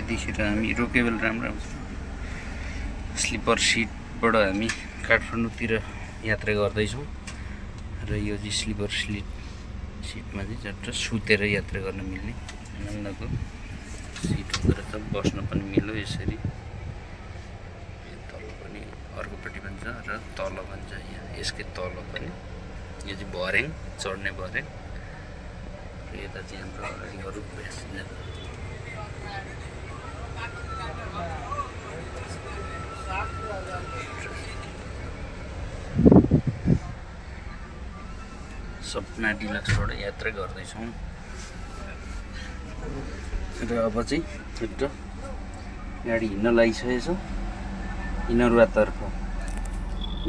त्यतिखेर हामी रोकेबल राम्रो आउँछ। स्लिपर सिटबाट हामी काठमाडौँतिर यात्रा गर्दैछौँ र यो चाहिँ स्लिपर सिटमा चाहिँ झट्ट सुतेर यात्रा गर्न मिल्ने आनन्दको सिट हुँदो रहेछ। बस्न पनि मिल्यो यसरी। तल पनि अर्कोपट्टि पनि छ र तल पनि छ, यहाँ यसकै तल पनि। यो चाहिँ भर्याङ, चढ्ने भर्याङ र यता चाहिँ हाम्रो अगाडि अरू प्यासेन्जर। सपना डिलक्सबाट यात्रा गर्दैछौँ र अब चाहिँ एउटा गाडी हिँड्न लागिसकेछ। इनरुवातर्फ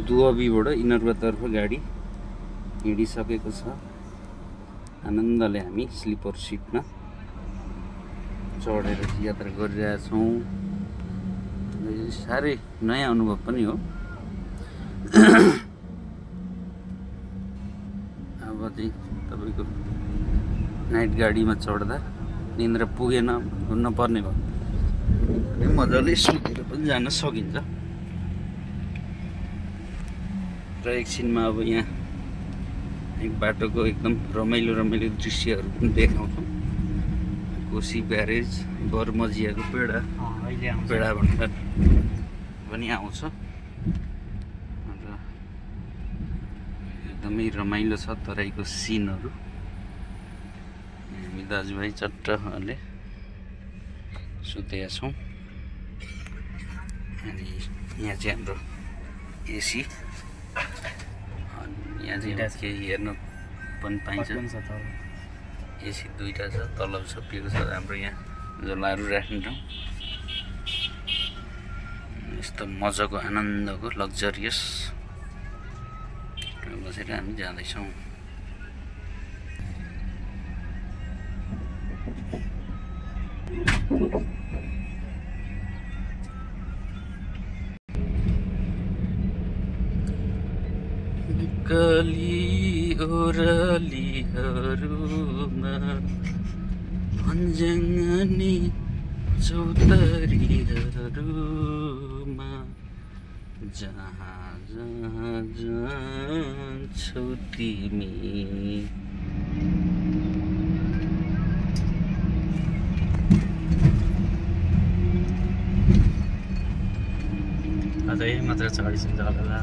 दुहबीबाट इनरुवातर्फ गाडी हिँडिसकेको छ। आनन्दले हामी स्लिपर सिटमा चढेर यात्रा गरिरहेछौँ। साह्रै नयाँ अनुभव पनि हो। अब चाहिँ तपाईँको नाइट गाडीमा चढ्दा निन्द्रा पुगेन नपर्ने भयो भने मजाले सुतेर पनि जान सकिन्छ। र एकछिनमा अब यहाँ एक बाटोको एकदम रमाइलो दृश्यहरू पनि देखाउँछौँ। कोशी ब्यारेज, बरमजियाको पेडा भण्डार पनि आउँछ र एकदमै रमाइलो छ तराईको सिनहरू। हामी दाजुभाइ चट्टले सुतेका छौँ। अनि यहाँ चाहिँ हाम्रो एसी, यहाँ चाहिँ केही हेर्न पनि पाइन्छ। एसी दुईवटा छ, तल छपिएको छ हाम्रो यहाँ झोलाहरू राख्ने ठाउँ। यस्तो मजाको आनन्दको लग्जरियस बसेर हामी जाँदैछौँ। कली ओरालीहरूमा भन्ज्याङ्नी चौतारीहरूमा जहाँ जहाँ जान्छौ तिमी। अझै मात्र चढिन्छ होला।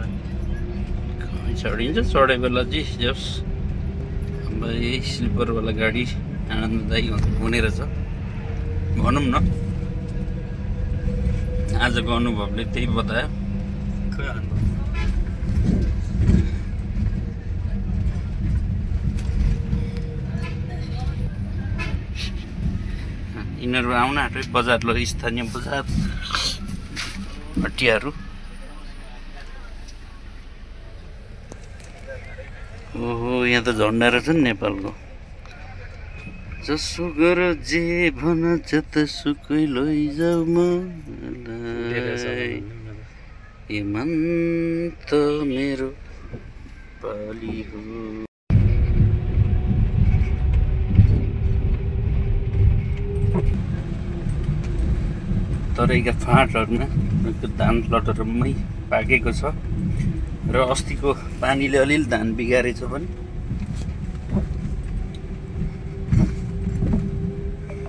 चढिन्छ, चढे बेला जी जस अब यही स्लिपरवाला गाडी आनन्ददायी हुने रहेछ भनौँ न। आजको अनुभवले त्यही बतायो। यिनीहरू आउन आँट्यो बजार, ल स्थानीय बजार हटियाहरू। ओहो, यहाँ त झन्डा रहेछ नि नेपालको। जसो गर जे भन जतासुकै लैजाऊ मलाई, ए मन त मेरो पाली हो। तराईका फाँटहरूमा धान लटरमै पाकेको छ र अस्तिको पानीले अलिअलि धान बिगारेछ पनि।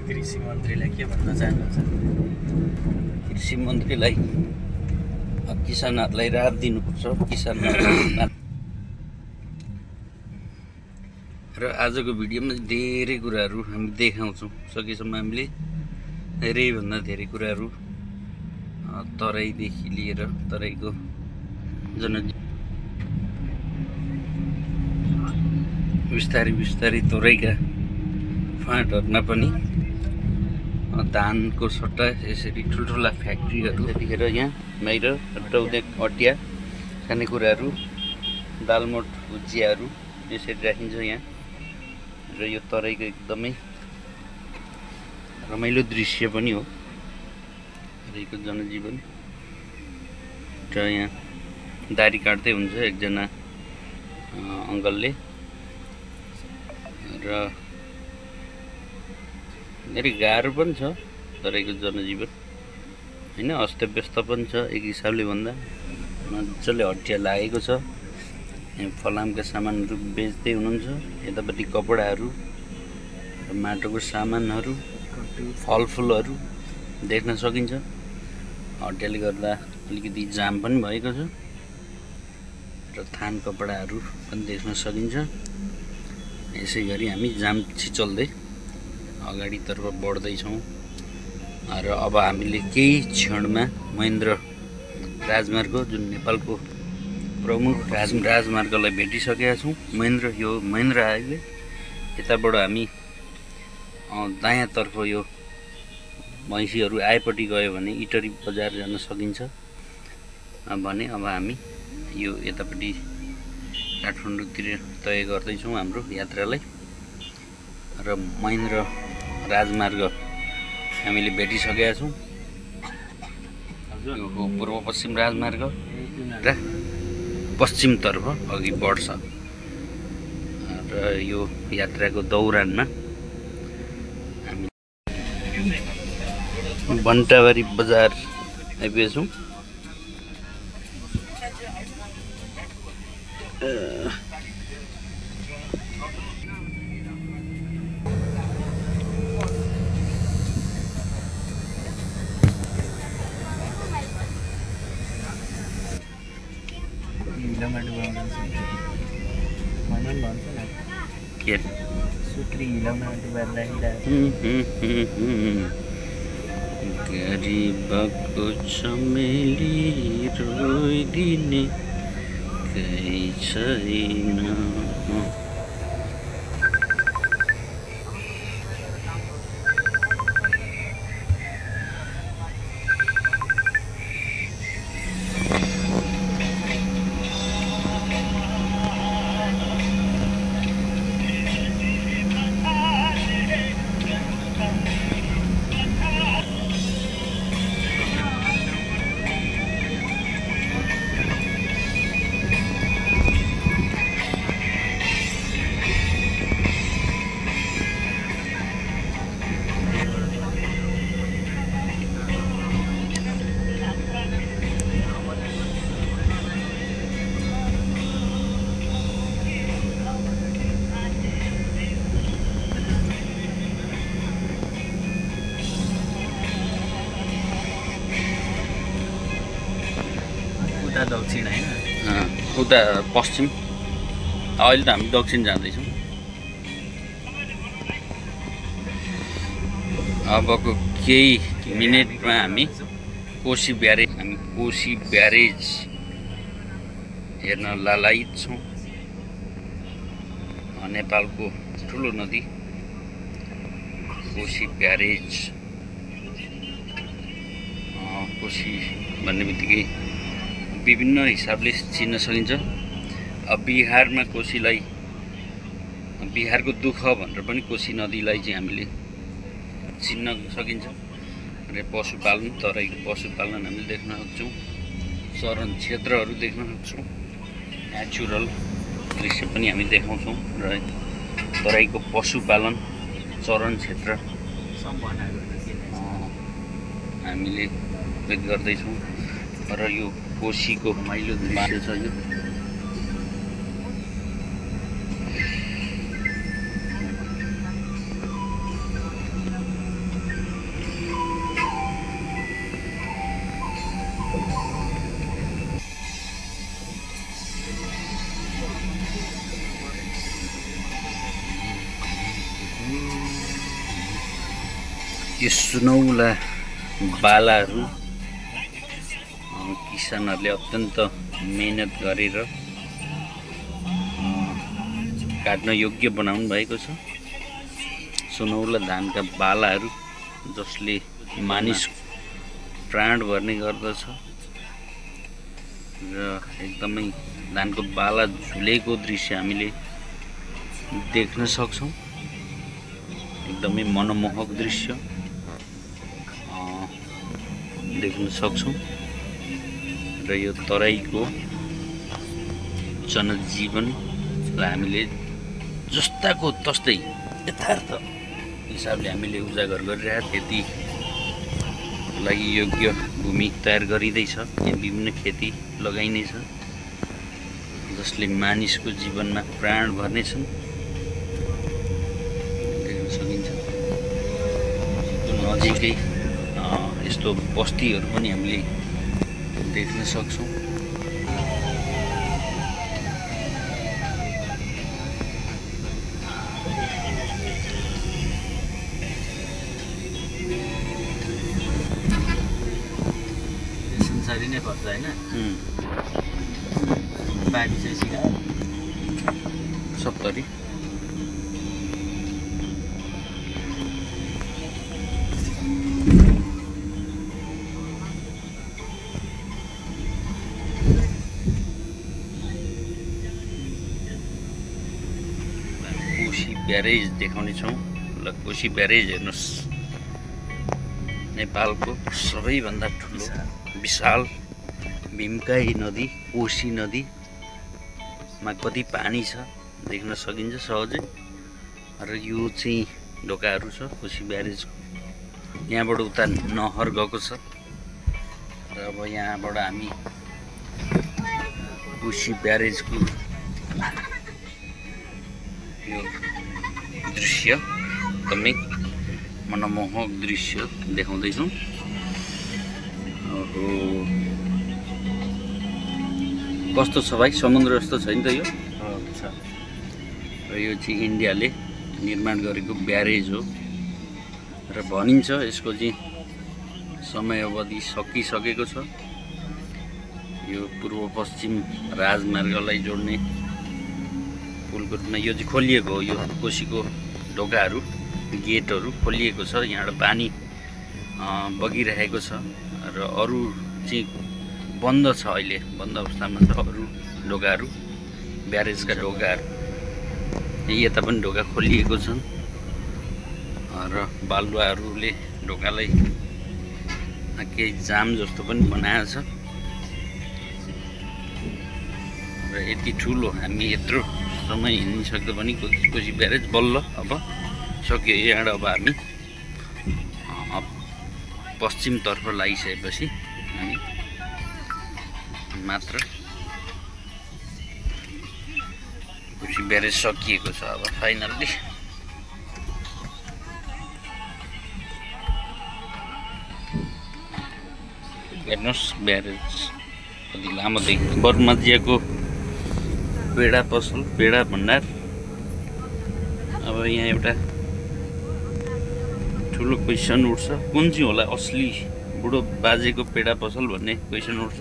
कृषि मन्त्रीलाई के भन्न चाहनुहुन्छ? कृषि मन्त्रीलाई किसानहरूलाई राहत दिनुपर्छ। किसानहरूलाई र आजको भिडियोमा धेरै कुराहरू हामी देखाउँछौँ। सकेसम्म हामीले धेरैभन्दा धेरै कुराहरू तराईदेखि लिएर तराईको बिस्तारै तराईका फाँटहरूमा पनि धानको सट्टा यसरी ठुल्ठुला फ्याक्ट्रीहरू। त्यतिखेर यहाँ बाहिर टौदे अटिया खानेकुराहरू, दालमोट भुजियाहरू यसरी राखिन्छ यहाँ। र यो तराईको एकदमै रमाइलो दृश्य पनि हो तराईको जनजीवन। र यहाँ दारी काट्दै हुन्छ एकजना अङ्कलले र धेरै गाह्रो पनि छ तराईको जनजीवन हैन अस्तव्यस्त पनि छ एक हिसाबले भन्दा मजाले हटिया लागेको छ। यहाँ फलामका सामानहरू बेच्दै हुनुहुन्छ। यतापट्टि कपडाहरू र माटोको सामानहरू फलफुलहरू देख्न सकिन्छ। हटियाले गर्दा अलिकति जाम पनि भएको छ र थान कपडाहरू पनि देख्न सकिन्छ। यसै गरी हामी जाम छिचल्दै अगाडितर्फ बढ्दैछौँ र अब हामीले केही क्षणमा महेन्द्र राजमार्ग जुन नेपालको प्रमुख राजमार्गलाई भेटिसकेका छौँ। यो महेन्द्र हाइवे। यताबाट हामी दायाँतर्फ यो भैँसीहरू आएपट्टि गयो भने इटरी बजार जान सकिन्छ भने अब हामी यो यतापट्टि काठमाडौँतिर तय गर्दैछौँ हाम्रो यात्रालाई र महेन्द्र राजमार्ग हामीले भेटिसकेका छौँ। यो पूर्व पश्चिम राजमार्ग र पश्चिमतर्फ अघि बढ्छ र यो यात्राको दौरानमा हामी बन्टाबारी बजार आइपुगेछौँ। गरिबको चमेली रोइदिने केही छैन। दक्षिण हैन उता पश्चिम। अहिले त हामी दक्षिण जाँदैछौँ। अबको केही मिनेटमा हामी कोशी ब्यारेज हेर्न लालायित छौँ। नेपालको ठुलो नदी कोशी ब्यारेज। कोशी भन्ने बित्तिकै विभिन्न हिसाबले चिन्न सकिन्छ। बिहारमा कोशीलाई बिहारको दुःख भनेर पनि कोशी नदीलाई चाहिँ हामीले चिन्न सकिन्छ। र पशुपालन तराईको पशुपालन हामीले देख्न सक्छौँ। चरण क्षेत्रहरू देख्न सक्छौँ। नेचुरल दृश्य पनि हामी देखाउँछौँ र तराईको पशुपालन चरण क्षेत्र हामीले व्यक्त गर्दैछौँ र यो कोशीको माइलो दृश्य छ। यो सुनौला बालाहरू किसानहरूले अत्यन्त मेहनत गरेर काट्न योग्य बनाउनु भएको छ। सुनौला धानका बालाहरू जसले मानिस प्राण भर्ने गर्दछ र एकदमै धानको बाला झुलेको दृश्य हामीले देख्न सक्छौँ। एकदमै मनमोहक दृश्य देख्न सक्छौँ र यो तराईको जनजीवनलाई हामीले जस्ताको तस्तै यथार्थ हिसाबले हामीले उजागर गरिरहेका यति लागि योग्य भूमि तयार गरिँदैछ। यहाँ विभिन्न खेती लगाइनेछ जसले मानिसको जीवनमा प्राण भर्नेछन्। देख्न सकिन्छ नजिकै यस्तो बस्तीहरू पनि हामीले देख्न सक्छौँ। संसारी नै पर्छ होइन बारी चाहिँ सिधा 70 कोशी ब्यारेज देखाउने छौँ। ल कोशी ब्यारेज हेर्नुहोस्, नेपालको सबैभन्दा ठुलो विशाल भीमकाई नदी कोशी नदीमा कति पानी छ देख्न सकिन्छ सहजै। र यो चाहिँ ढोकाहरू छ कोशी ब्यारेजको। यहाँबाट उता नहर गएको छ र अब यहाँबाट हामी कोशी ब्यारेजको यो दृश्य एकदमै मनमोहक दृश्य देखाउँदैछौँ। कस्तो छ भाइ, समुद्र जस्तो छ नि त यो। र यो चाहिँ इन्डियाले निर्माण गरेको ब्यारेज हो र भनिन्छ यसको चाहिँ समय अवधि सकिसकेको छ। यो पूर्व पश्चिम राजमार्गलाई जोड्ने पुलको रूपमा यो चाहिँ खोलिएको हो। यो कोशीको ढोकाहरू गेटहरू खोलिएको छ, यहाँबाट पानी बगिरहेको छ र अरू चाहिँ बन्द छ, अहिले बन्द अवस्थामा छ अरू ढोकाहरू, ब्यारेजका ढोकाहरू। यता पनि ढोका खोलिएको छन् र बालुवाहरूले ढोकालाई केही जाम जस्तो पनि बनाएको छ। र यति ठुलो हामी यत्रो समय हिँडिसक्दा पनि कोशी ब्यारेज बल्ल अब सक्यो। यहाँबाट अब हामी पश्चिमतर्फ लागिसकेपछि हामी मात्र कोशी ब्यारेज सकिएको छ अब फाइनल्ली। हेर्नुहोस् ब्यारेज कति लामो देखिन्छ। बर्माजियाको पेडा पसल, पेडा भण्डार। अब यहाँ एउटा ठुलो क्वेसन उठ्छ, कुन चाहिँ होला असली बुढो बाजेको पेडा पसल भन्ने क्वेसन उठ्छ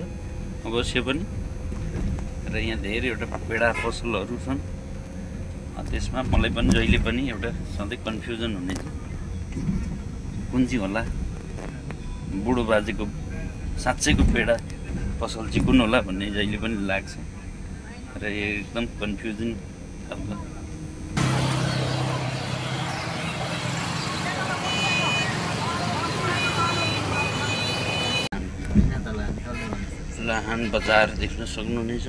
अवश्य पनि। र यहाँ धेरैवटा पेडा पसलहरू छन्। त्यसमा मलाई पनि जहिले पनि एउटा सधैँ कन्फ्युजन हुने कुन चाहिँ होला बुढो बाजेको साँच्चैको पेडा पसल चाहिँ कुन होला भन्ने जहिले पनि लाग्छ र एकदम कन्फ्युजन खालको। लाहान बजार देख्न सक्नुहुनेछ।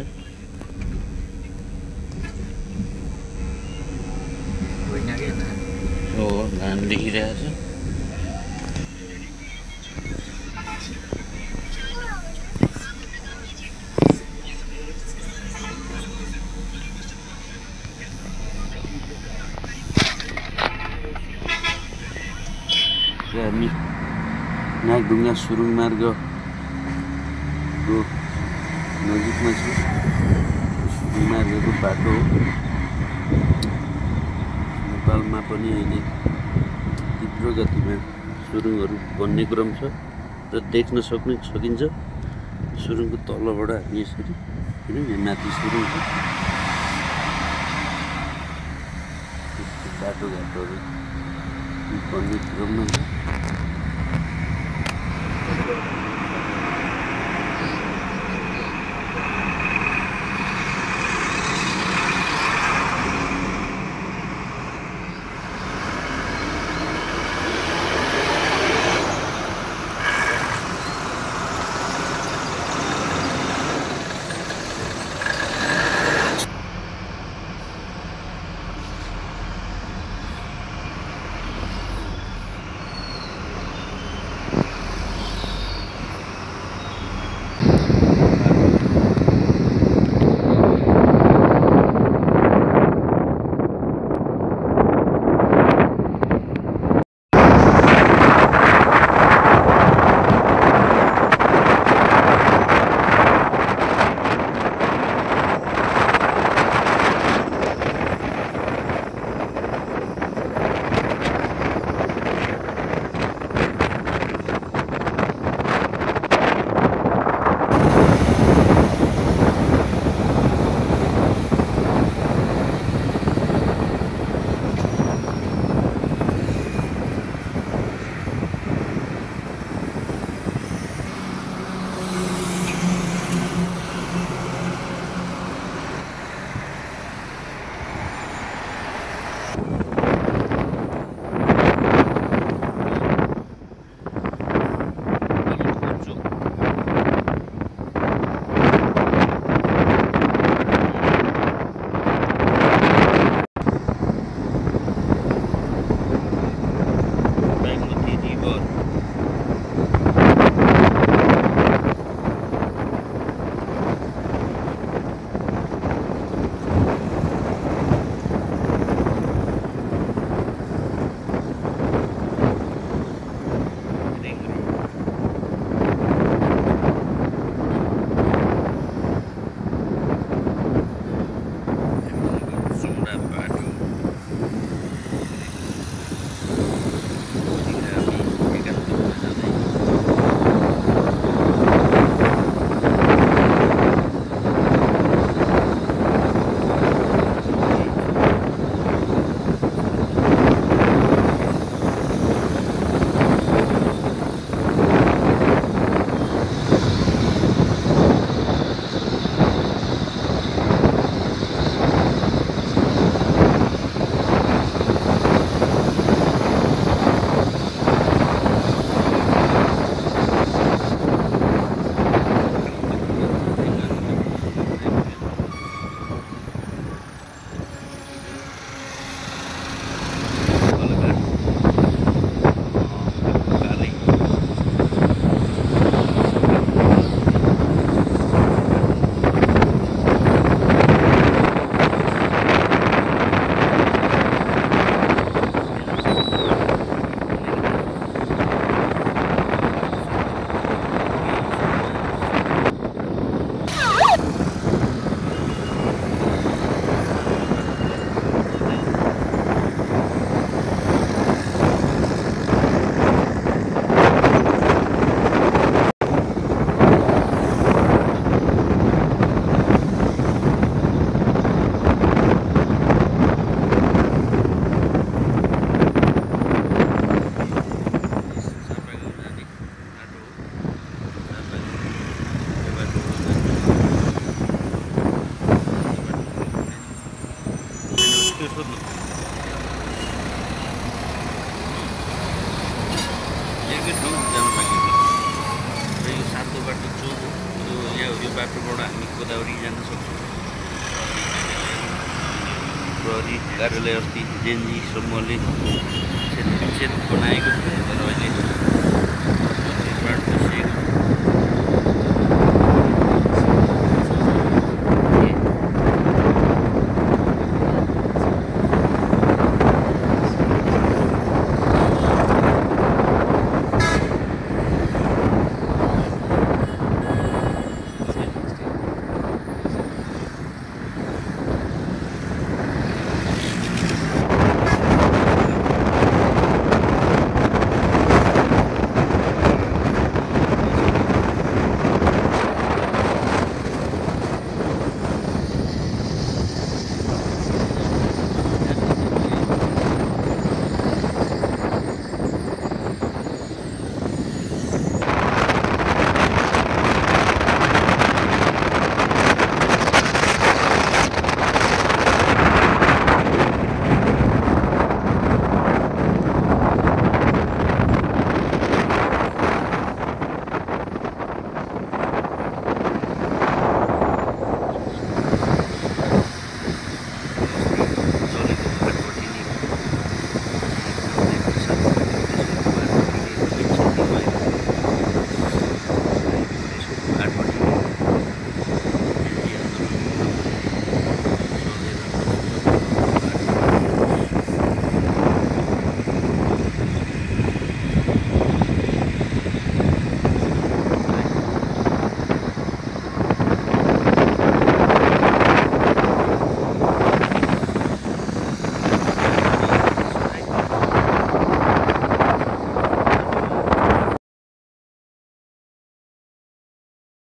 हो लाहान देखिरहेछ। हामी नागढुङ्गा सुरुङ मार्गको नजिकमा छ। सुरुङ मार्गको बाटो हो। नेपालमा पनि अहिले तीव्र गतिमा सुरुङहरू बन्ने क्रम छ र देख्न सकिन्छ। सुरुङको तलबाट हामी यसरी यहाँ माथि सुरुङ छ, बाटोघाटोहरू बन्ने क्रममा छ। त्यो सोध्नु एकै ठाउँ जान सकिन्छ र यो सातो बाटो चोक यो बाटोबाट हामी गोदावरी जान सक्छौँ प्रहरी कार्यालय अस्ति जेएनजी समूहले विच्छेद बनाएको थियो तर अहिले बाटो सिएको